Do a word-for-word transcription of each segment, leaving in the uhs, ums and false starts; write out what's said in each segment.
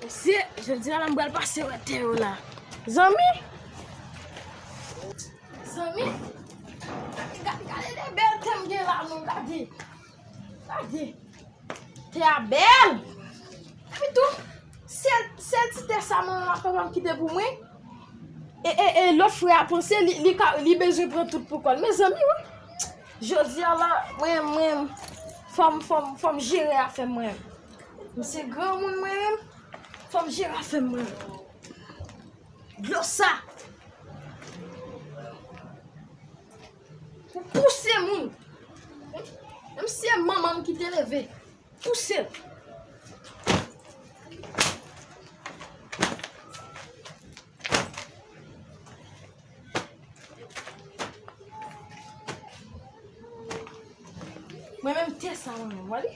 Mesye, jodi a la m pral pase wè tè yo la. Zanmi! Zanmi! Gade, gade de bèl tè m gen la non, gade. Gade. Tè a bèl. Epi tou, sèl, sèl ti tè sa manman ak papa m kite pou mwen. E, e, e lòt frè a panse li, li ka, li bezwen pran tout pou kò l. Mezanmi, wi. Jodi a la, mwen, mwen, fò m, fò m, fò m jere afè m mwen. M se granmoun mwen menm, fò m jere afè m mwen. Dlo sa. Pou pouse moun. Menm si se manman m ki te leve, pouse l. Mwen menm tè sa mwen menm, wè li?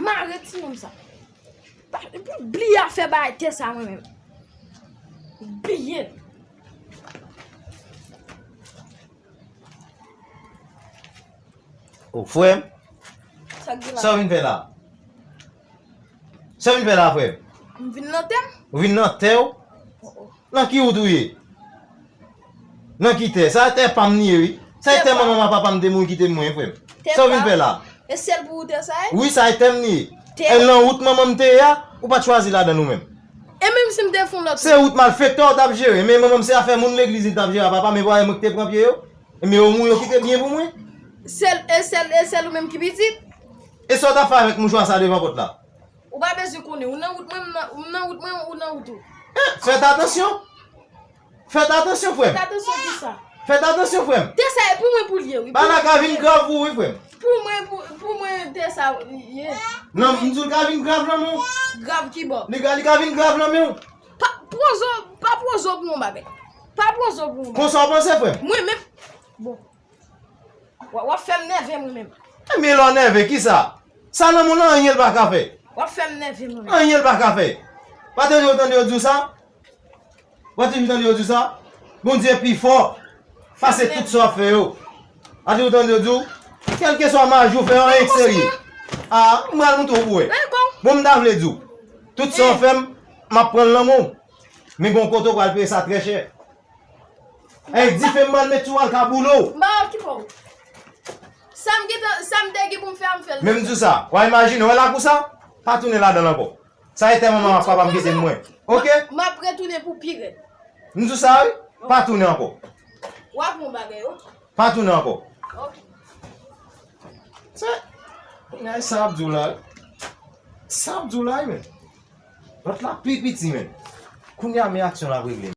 Mare ti nonm sa. Pa, epi bliye afè bagay tè sa mwen menm. Bliye l. O, frè m, sa k gen la? Sa w vin fè la? Sa w vin fè la, frè m? M vin nan tè m. Ou vin nan tè w? O, o. Nan ki wout ou ye? Nan ki tè? Sa tè pa m li ye, wi. Sa tè manman m ak papa m te mouri kite m mwen, frè m. Sa w vin fè la? E sèl pou ou tè sa ye? Wi, sa e tè m li ye. E nan wout manman m te ye a, ou pa t chwazi ladan l ou menm. E menm si m te fè yon lòt. Se wout malfektè w t ap jere, men manman m se afè moun legliz li t ap jere a papa, men pa mwen ki te pran pye yo. Men omwen yo kite byen pou mwen. Sèl, e sèl, e sèl ou menm ki pitit? E sa w t ap fè avèk mouchwa sa devan pòt la? Ou pa bezwen konnen, ou nan wout mwen, m nan, m nan wout mwen, ou nan wout ou. Eh, fèt atansyon. Fèt atansyon, frè m. Fèt atansyon ki sa? Fèt atansyon, frè m. Tè sa e pou mwen pou l ye, wi. Bagay la ka vin grav pou ou, wi, frè m. Pou mwen, pou, pou mwen, tè sa ye. Non, m di w l ka vin grav nan men w. Grav ki bò? Li ka, li ka vin grav nan men w. Pa pwozo, pa pwozo pou yon bagay. Pa pwozo pou yon bagay. Konsa w panse, frè m? Mwen menm. Bon. W ap, w ap fè m nève mwen menm. Ebyen lè w nève, kisa? Sa nan mond lan, anyen l pa ka fè. W ap fè m nève mwen menm. Anyen l pa ka fè. Pa tande yo tande yo di w sa? Ou pa toujou tande yo di w sa? Bondye pi fò pase tout sa w ap fè yo. Pa toujou tande yo di w, kèlkeswa maji w fè yo, anyen k serye. A, m pral montre w pou w wè. Bon, m ta vle di w, tout sa w fè m, m ap pran l nan men w. Men gen yon kote w pral peye sa trè chè. Ey, dife m pral met sou w, al ka boule w. M pa wè ki bò. Sa m gentan, sa m te gen pou m fè a, m fè l. Men m di w sa, w a imajine, w wè lakou sa? Pa tounen ladan l ankò. Sa e tè manman m ak papa m kite m mwen. Oke? M ap retounen pou pi rèd. M di w sa wi, pa tounen ankò. W ap yon bagay, wi. Pa tounen ankò. Oke. Se, kounye a sa ap di w la. Sa ap di w la, wi, men. Lòt la pi piti, men. Kounye a, men aksyon l ap regle.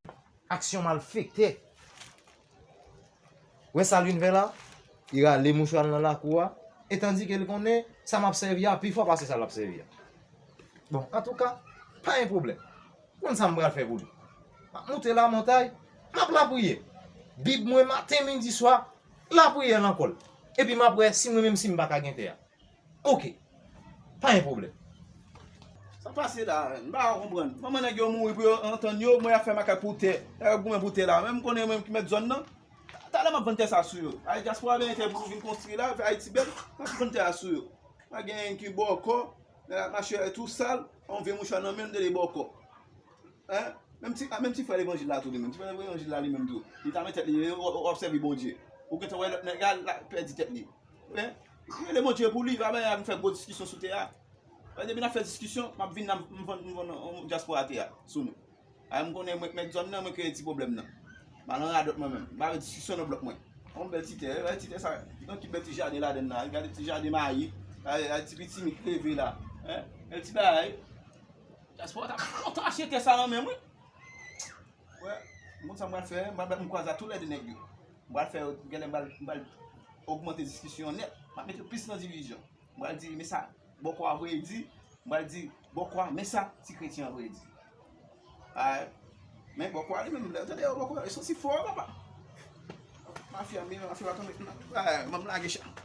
Aksyon malfektè. Wè sa l vin fè la? Li rale mouchwa l nan lakou a, e tandike l konnen sa m ap sèvi a pi fò pase sa l ap sèvi a. Bon, antouka, pa gen pwoblèm. Ou konn sa m pral fè pou li? M ap moute lamontay, m ap lapriyè. Bib mwen maten, midi, swa, lapriyè nan kò l. Epi m ap wè si mwen menm si m pa ka gen tè a. Oke. Pa gen pwoblèm. Sa pase la, m pa ka konprann. Manman nèg yo mouri pou yo antann yo, mwen y ap fè makak pou tè. Y ap goumen pou tè la. Men m konnen mwen ki mèt zòn nan. Talè m ap vann tè sa sou yo. Ay, dyaspora benyen tè pou vin konstri la, fè Ayiti bèl. M ap vann tè a sou yo. Pa gen ki bòkò. Nèg la mache tou sal, yon vye mouchwa nan men l, de li bòkò. Hein? Menm ti, menm ti frè levanjil la tou li menm. Ti frè levanjil la li menm tou. Li ta met tèt li, w, w, w ap sèvi Bondye. Ou gentan wè lòt nèg la, la pèdi tèt li. Hein? Rele Bondye pou li, pa bay a vin fè gwo diskisyon sou tè a. Depi n ap fè diskisyon, m ap vin la, m vann, m vann, yon dyaspora tè a sou nou. A, m konnen mwen k mèt zòn nan, mwen kreye ti pwoblèm nan. M al nan radòt mwen menm. M pa vle diskisyon nan blòk mwen. Yon bèl ti tè, yon ti tè sa. Yon ti bèl ti jaden ladann la. Gade ti jaden mayi. Gade, gade ti pitimi ki leve la. Hein? Bèl ti bagay. Dyaspora ta kontan achte tè sa nan men m, wi. Wè, moun sa m pral fè, m pral, m kwaze a tou lè de nèg yo. M pral fè, genlè m pral, m pral ogmante diskisyon nèt. M ap mete yo plis nan divizyon. M pral di, men sa, bòkò a voye di. M pral di, bòkò a, men sa, ti kretyen an voye di. Ay, men bòkò a li menm, lè yo tande yo bòkò, yo santi fò, papa. Mafya, men mafya pa tonbe. Ay, ban m lage chan.